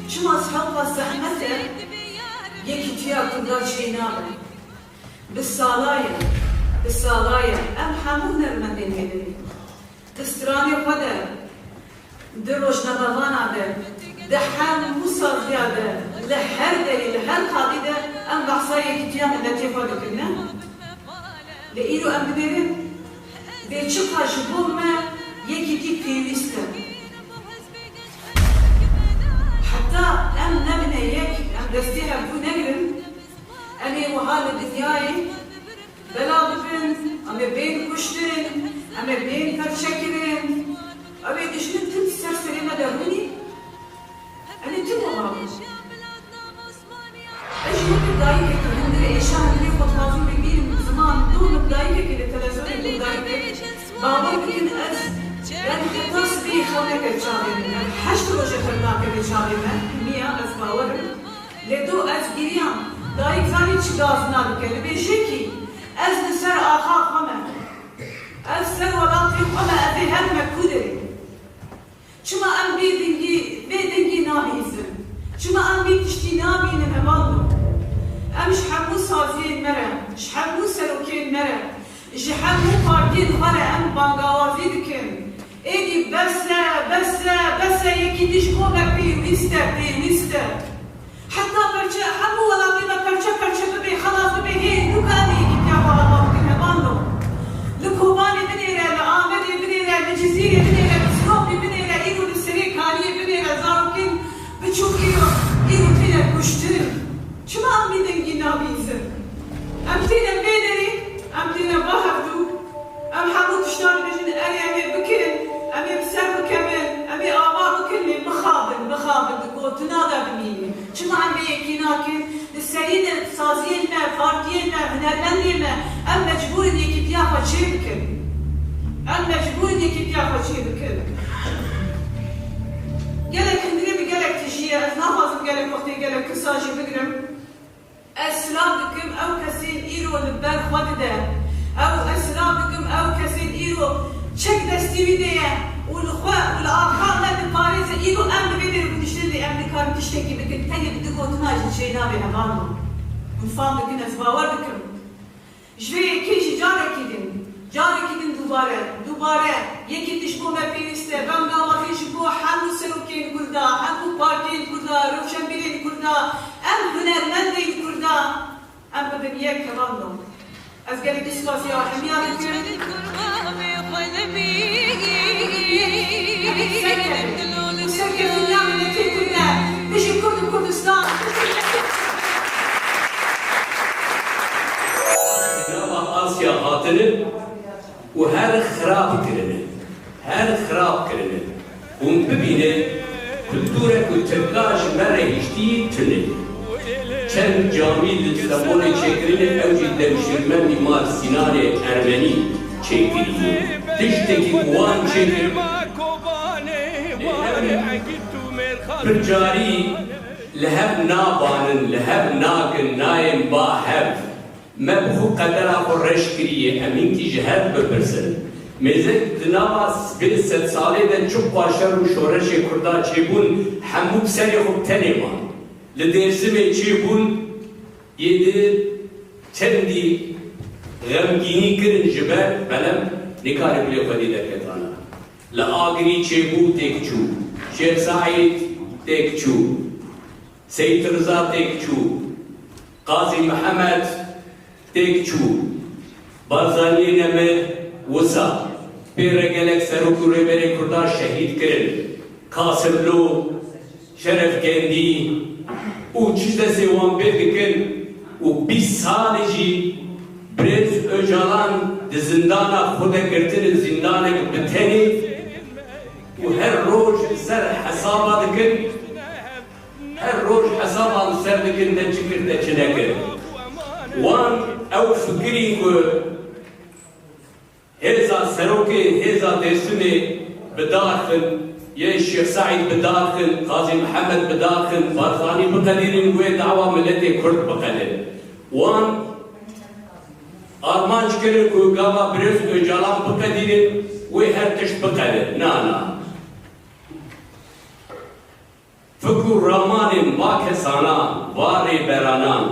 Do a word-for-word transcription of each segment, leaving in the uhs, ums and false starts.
Çima hewqa zehmet e, yekîtiya Kurdan çênabe. Bi sala ye, bi sala ye, em hemû hunermendên hêdî. Di stranê xwe de, di rojnamevana de, di hemû saziya de, li her derê, li her qadî de em behsa yekîtiya miletê xwe dikin, ne? Lê îro em binêrin, bê çiqa ji bo me yekîtî pêwîst e. Heta em nebine yek, em destê hevdû negirin, em ê wiha li dinyayê bela bibin, em ê bên kuştin, em ê bên perçekirin. Ew ê dijmin tim ser serê me de rûnî, em ê tim wiha bin. Ez ji weke dayikekî hundirê êşa hundirê xwe dixwazim bibînim ziman, dû min dayikekî li televîzyonê guhdarî kir. Bawer bikin ez, yanî heta sibê xew neke çavê min. Yanî heşt roje xew nakeve çavê me. Niya ez bawer im. Lê dû ez giriyam. Dayik zanî çi gazina dike. Li bêjekî ez li ser axa xwe me. Ez ser welatê xwe me, ez ê herime ku derê. Çima em bê dengî, bê dengî nabihîzin? Çima em bê tiştî nabînin hevalno? Em ji hemû saziyên me re, ji hemû serokên me re, ji hemû partiyên xwe re em bangawazî dikin. Êdî bes e, bes e, bes e, yekîtî ji bo me pêwîst e, pêwîst e. Heta perçe, hemû welatê me perçe perçe bibe, xelas bibe, hê nûka em ê yekîtiya xwe ava bikin, hevalno. Li Kobanê binêre, li Amedê binêre, li Cizîrê binêre, li Sinopê binêre, îro li Serêkaniyê binêre, zarokên biçûk îro, îro têne kuştin. Çima em vî dengî nabihîzin? Em têne vê derê, em têne va hevdû. Em hemû tiştan dibêjin, erê, em ê bikin, em ê bi ser bikevin, em ê ava bikin, lê mixabin, mixabin, di gotina de bimînin. Çima em vê yekî nakin? Di serî de saziyên me, partiyên me, hunermendên me, em mecbûr in yekîtiya xwe çê bikin. Em mecbûr in yekîtiya xwe çê bikin. Gelek hundirê bi gelek tijî ye, ez naxwazim gelek wextê gelek kisa jî bigirim. Ez silav dikim ew kesên îro li ber xwe dide. Ew, ez silav dikim ew kesên îro çek destî wî de ye û li xwe û li axa me diparêze. Îro em li vê derê ku niştin lê em nikarin tiştekî bikin. Tenê bi du gotina jî çênabe hevalno. Hûn fam dikin, ez bawer dikim. Ji vê yekê jî carekî din, carekî din dubare, dubare, yekî tişt bo me pêwîst e, bangawazî ji bo hemû serokên Kurda, hemû partiyên Kurda, rewşenbîrên Kurda, em hunermendên Kurda, em bibin yek, hevalno. Ez gelekî spasiya hemiya dikim. Serkeftin, serkeftin ya miletê Kurd e. Bijî Kurd û Kurdistan. Nava Asya hatine û her xirab kirine. Her xirab kirine. Hûn bibîne, kulturek û tirka ji me re hiştî tune. Çend camî li Stenbolê çêkirine, ew jî demşirme Mîmar Sînanê Ermenî çêkiriye. Tiştekî ku wan çêkir, pir carî li hev nabanin, li hev nakin, nayên ba hev. Me bi xwe qedera xwe reş kiriye, em hinkî ji hev bipirsin. Mêze di nava vê sedsalê de çiqas şer û şoreşê Kurda çêbûn, hemû bi serê xwe bi tenê man. Li Dêrsimê çêbûn, yê di çendî xemgînî kirin ji ber, belem nêkarî bilê xwedî derketana. Li Agirî çêbû têk çû, Şêx Seîd têk çû. Seyîd Riza têk çû, Qazî Mihemed têk çû, Barzaniyê ne me wisa pê re gelek serok û rêberên Kurdan şehîd kirin. Kasimlo, Şerefkendî û çi ji destê wan bê dikin û bîst salê jî birêz Ocalan di zindana xwe de girtine, zindanek bi tenê û her roj li ser hesaba dikin. Her roj hesaba li ser dikin, te çi kir, te çi nekir. Wan ew fikirî ku hêza serokê hêza Dêrsimê bi dar xin, yê Şêx Seîd bi dar xin, Qazî Mihemed bi dar xin, Barzanî biqedînin, wê dawa miletê Kurd biqede. Wan armanc kirin ku gava birêz Ocalan biqedînin, wê her tişt biqede. Na, na. Fikr û ramanên va kesanan, va rêberanan,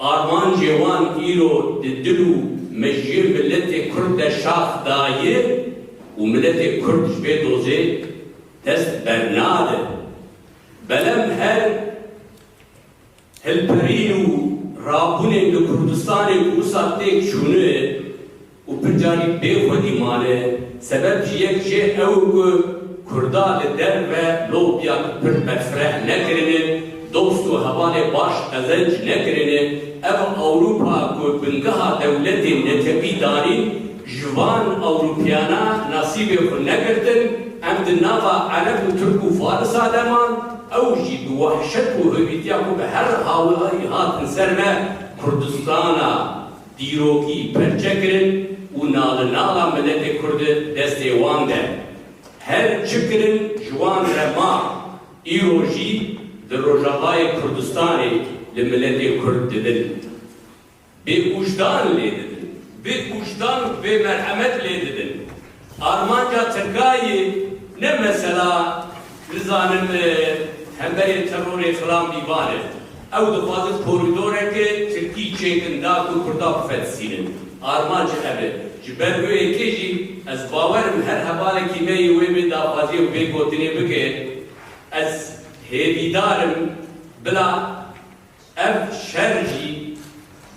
armancê wan îro di dil û mejiyê miletê Kurd de şax daye û miletê Kurd ji vê dozê dest bernade. Belem her hilperîn û rabûnên li Kurdistanê ku wisa têk çûne û pir carî bê xwedî mane, sebeb ji yek jê ew ku Kurda li derve lopiyek pir berfireh nekirine, dost û hevalê baş qezenc nekirine, ev Ewropa ku bingeha dewletên netewî danîn, ji van Ewropiyana nasîbê xwe negirtin, em di nava Ereb û Tirk û Farisa de man, ew jî bi wehşet û hevîtiya ku bi her hawayî hatin ser me, Kurdistana dîrokî perçe kirin û nalinala miletê Kurd di destê wan de. Her çi kirin ji wan re ma, îro jî di Rojavayê Kurdistanê li miletê Kurd didin. Bêwicdan lê didin. Bêwicdan û bêmerhemet lê didin. Armanca Tirkayê ne mesela, nizanim, e, hemberê terorê filan bîvan e. Ew dixwazin korîdoreke Tirkî çêkin da ku Kurda bifetisînin. Armanc ev e. Ji ber wê yekê jî ez bawer im her hevalekî me yê wê bê daxwaziyê û vê gotinê bike. Ez hêvîdar im bila ev şer jî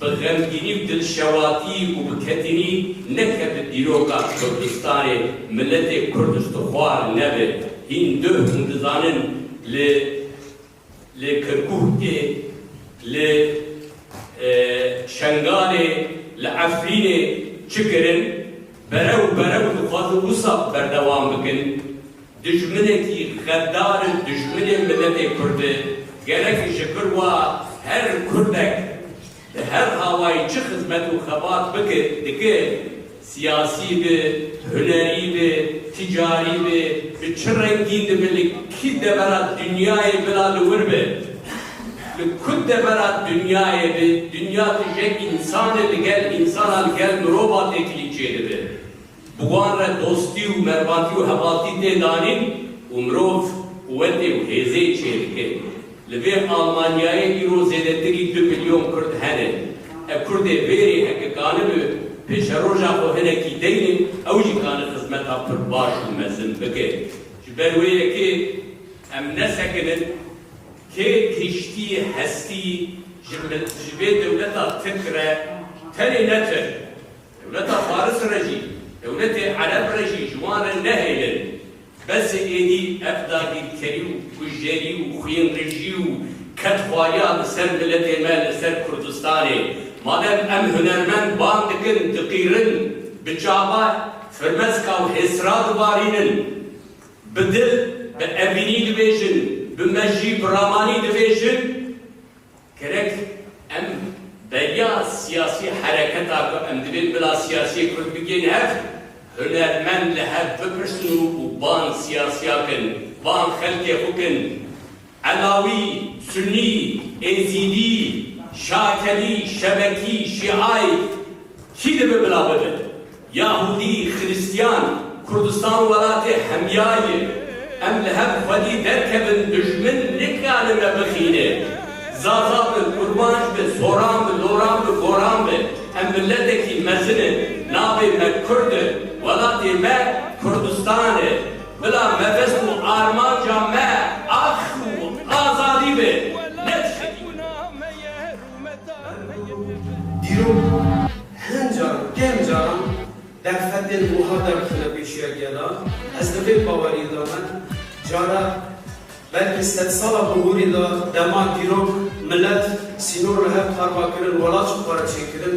bi xemgînî û dilşewatî û bi ketînî nekeve dîroka Kurdistanê, miletê Kurd ji xwar nebe. Hîn duh hûn dizanin li, li Kirkûkê, li, e, Şengalê, li Efrînê çi kirin? Berew berew dixwazin wisa berdewam bikin. Dijminekî xedar in, dijminê miletê Kurd e. Gerek ji vir wa her Kurdek di her hawayî çi xizmet û xebat bike, dike, siyasî be, hunerî be, ticarî be, bi çi rengîn de be, li kî devera dinyayê bila li wir be. Li ku devera dinyayê be, dinya tije însan e, li gel însana, li gel mirova têkilî çêdibe. Bi wan re dostî û mervatî û hevaltî tê danîn û mirov quwetê û hêzê çêdike. Li vê Almanyayê îro zêdetirî du milyon Kurd hene. E, Kurdê vêrê heke kanibe pêşeroja xwe hinekî deynin, ew jî kane xizmeta pir baş û mezin bike. Ji ber wê yekê em nesekinin, kê gihiştî hestî ji mil-, ji vê dewleta Tirk re, tenê ne Tirk, dewleta Faris re jî, dewletê Ereb re jî ji wan re nehêlin. Bes e êdî ev dagîrkerî û kujerî û xwînrijî û kedxwariya li ser miletê me, li ser Kurdistanê. Madem em hunermend bang dikin, diqîrin, bi çava firmeska û hêsra dibarînin, bi dil, bi evînî dibêjin, bi mejî, bi ramanî dibêjin, Gerek em beriya siyasî hereketa ku em divên bila siyasiyê Kurd bigihên hev, hunermend li hev bipirsin û, û bang siyasiya kin, bang xelkê xwe kin. Elawî, Sunnî, Êzîdî, Şakelî, Şebekî, Şîayî, Kî dibe bila bibe? Yahûdî, Xiristiyan, Kurdistan welatê hemya ye. Em li hev xwedî derkevin, dijmin nikane me bixîne. Zaza be, Kurmanc be, Soran be, Loran be, Goran be. Em miletekî mezin in. Navê me Kurd e. Welatê me Kurdistan e. Bila mebest û armanca me ax û azadî be. Ne tiştekî. Dîrok hin caran, kêm caran derfetên wiha derxine pêşiya gela. Ez di vê baweriyê de me. Cara belkî sedsala bihurî de dema dîrok milet sînor li hev parva kirin, welat ji xwe re çêkirin,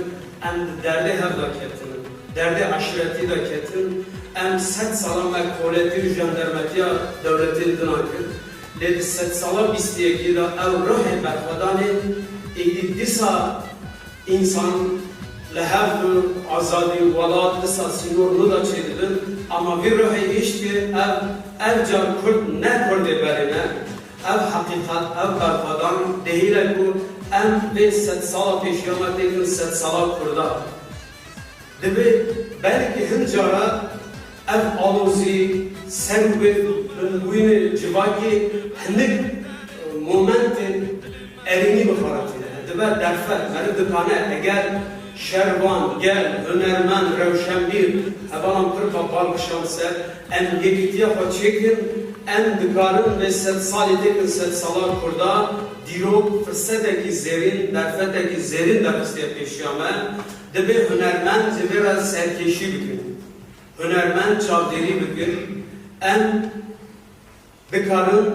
em di derdê hev de ketinin. Derdê eşîretî de ketin, em sed sala me koletî û jandarmetiya dewletê li dina kir. Lê di sedsala bîst û yekê de ew ruhê berxwedanê êdî dîsa însan li hev bi azadî û welat dîsa sînor nû de çêdibin. Ama vî ruhê hiştê ev, ev car Kurd ne Kurdê berê ne. Ev heqîqet, ev berxwedan dihêle ku em vê sedsala pêşiya me têkin sedsala Kurda. Divê belkî hin cara ev alozî ser û bê Bûyînê civakê hinek momentên erênî bi xwe re tîne. Dibe derfet, meriv dikane, eger şervan, gel, hunermend, rewşenbîr, hevalan pir ba bal kişand ser, em yekîtiya xwe çêkin, em dikarin vê sed salê têkin sedsala Kurda, dîrok firsetekî zêrîn, derfetekî zêrîn derxistiye pêşiya me, divê hunermend ji vê re serkêşî bikin. Hunermend çavdêrî bikin, em dikarin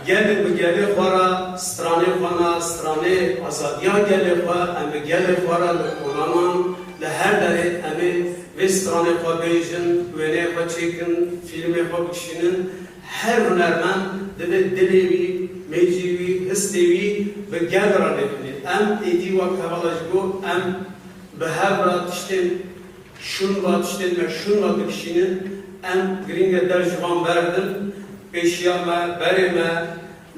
gelê bi gelê xwe re stranê xwe ne, stranê azadiya gelê xwe, em bi gelê xwe re li kolanan, li her derê em ê vê stranê xwe bêjin, wêneyê xwe çêkin, fîlmê xwe bikişînin. Her hunermend divê dilê wî, mêjî wî, histê wî bi gel re lê bidê. Em êdî wek hevala ji bo em bi hev re tiştên şûn va tiştên me şûn va dikişînin, em girîng e dev ji van berdin, pêşiya me, berê me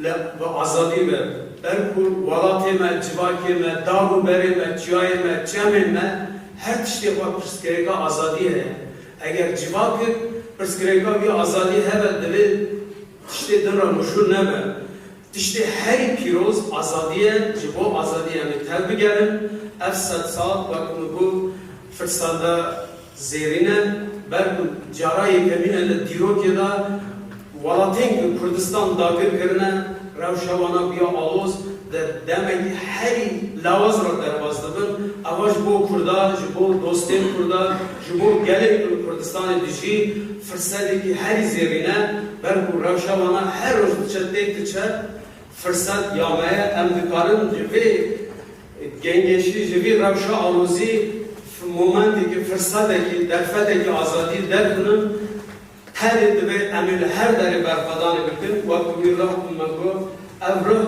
li, bi azadî be. Ber ku welatê me, civakê me, dar û berê me, çiyayê me, çemên me, her tiştê xwe pirsgirêka azadî heye. Eger civakek pirsgirêka wî azadî hebe, divê tiştê din re mijûl nebe. Tiştê herî pîroz azadî ye, ji bo azadî em ê tev bigerin. Ev sed sal, wek min got, firseta zêrîn e. Ber ku cara yekemîn e li dîrokê de welatên ku Kurdistan dagir kirine, rewşa wana bûye aloz, di demekî herî lawaz re derbas dibin. Eva ji bo Kurda, ji bo dostên Kurda, ji bo gelên ku li Kurdistanê dijî, firsetekî herî zêrîn e. Ber ku rewşa wana her roj diçe, têk diçe, firset ya me ye, em dikarin ji vê gengeşî, ji vê rewşa alozî momentekî, firsetekî, derfetekî azadî derxinin. Tenê divê em ê li her derê berxwedanê bikin, wek ku wî rih me got, ev rih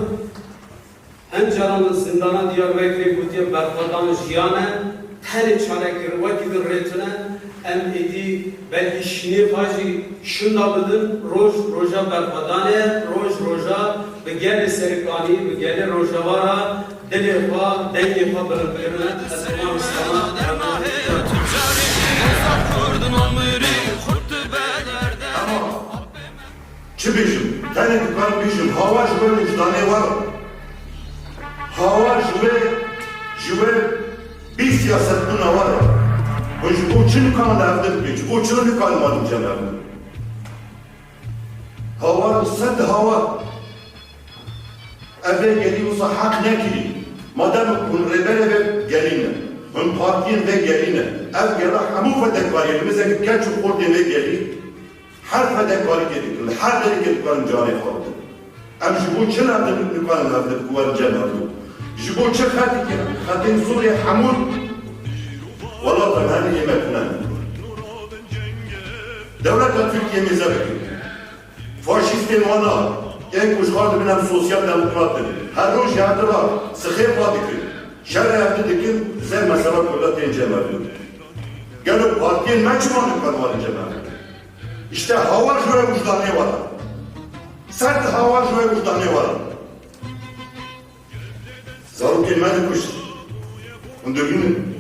hin caran li zindana Diyarbekirê gotiye berxwedan jiyan e, tenê çarekirin wekî din rê tune, em êdî belkî şînê xwe jî şûnda bidin, roj roja berxwedanê ye, roj roja bi gelê Serîkanî, bi gelê Rojava re dilê xwe, dengê xwe bilind kirine. Ez hema wî stana. Ama çi bêjim? Tenê dikarim bêjim, hawa ji we wijdanê we re. Hawa ji we, ji we bî siyasetbûna we re. Hûn ji bo çi nikarin li hevdî bikin? Ji bo çi nikarin malin cem hev? Hawa sed hawa. Ev vê gelî wisa heq nekirî. Madem hûn rêberê vê gelî ne, hûn partiyên vê gelî ne, ev gela hemû fedekariyên, mizek keç û xortên vê gelî, her fedekarîkê dikin, li her derîkê dikarin canê xwe bidin. Em ji bo çi navdin, dikarin navdin ku werin cem hev? Ji bo çi xetîkê, xetên Sûriyê hemû welatan hene yê me tune ne. Dewleta Tirkiyê mêze bikin. Faşîstên wana, yên ku ji xwe dibin em sosyal demokrat in, her roj ji hevdî re sixê xwe dikin, şerê hevdî dikin, ser mesela Kurda tên cem hev. Gelo partiyên me çima nikarin werin cem hev? Îşte hawa ji we wijdanê we re. Sed hawa ji we wijdanê we re. Zarokên me dikuşt. Hûn dibînin.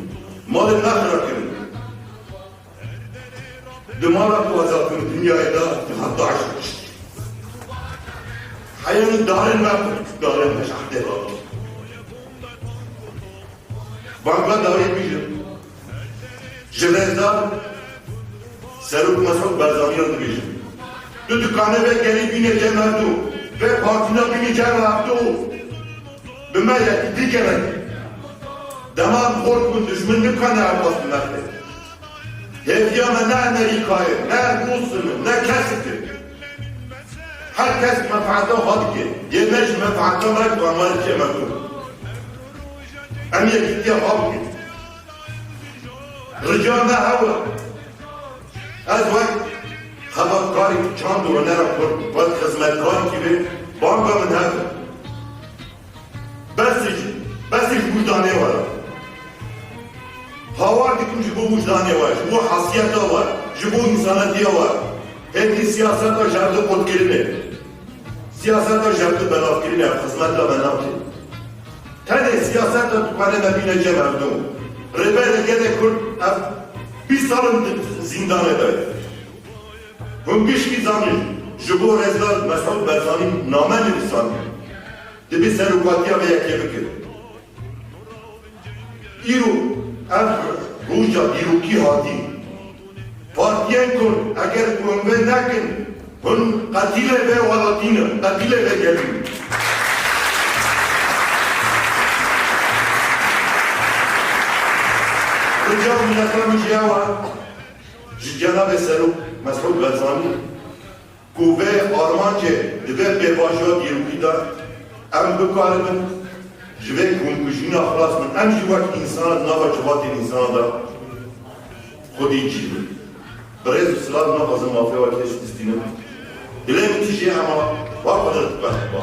Malên me xira kirin. Di mala ku azad kirin dinyayê de niha DAIŞ dikuşt. Heyanî darên me qurt, darên me ji erdê rakir. Banga dawî bîjim. Ji rêzdar Serok Mesûd Barzaniyan dibêjim. Tu dikane vê gelî bîne cem hevdû. Vê partîna bîne cem hevdû. Bi me yekîtî gere. Dema em xort bûn dijmin nikane erbas bi me bike. Hêviya me ne Amerîka ye, ne Rûs in, ne kesik in. Her kes menfaeta xwe dike. Yê me ji menfaeta me dikare cem hevdû. Em yekîtiya xwe bikin. Rica me ew e. Ez wek xebatkarî çand û hunera Kurd, wek xizmetkarekî vê, banga min hev e. Besê ji, besê ji wijdanê we re. Hawar dikim ji bo wijdanê we, ji bo hesiyeta we, ji bo însanetiya we. Hêdî siyaseta ji hevdû qutkirinê. Siyaseta ji hevdû belavkirinê, ev xizmeta me nake. Tenê siyaseta dikare me bîne cem hevdû. Rêberê gelê Kurd ev bîst sal in di zîndanê de ye. Hûn gişkî zanin. Ji bo Rêzdar Mesûd Barzanî name nivîsandiye. Divê serokatiya vê yekê bike. Îro ev roja dîrokî hatî. Partiyên ku eger ku hûn vê nekin, hûn qetîlê vê welatî ne, qetîlê vê gelî ne. Rica û mineta min ji ew e, ji cenabê Serok Mesûd Barzanî, ku vê armancê di vê pêvajoya dîrokî de em bikaribin ji vê komkujîna xilas bin, em jî wek însan di nava civatên însanan de xwedî cî bin. Bi rêz û silav naxwazim mafê we kêş bistînim. Dilê min tijî ema wa qudret bextba.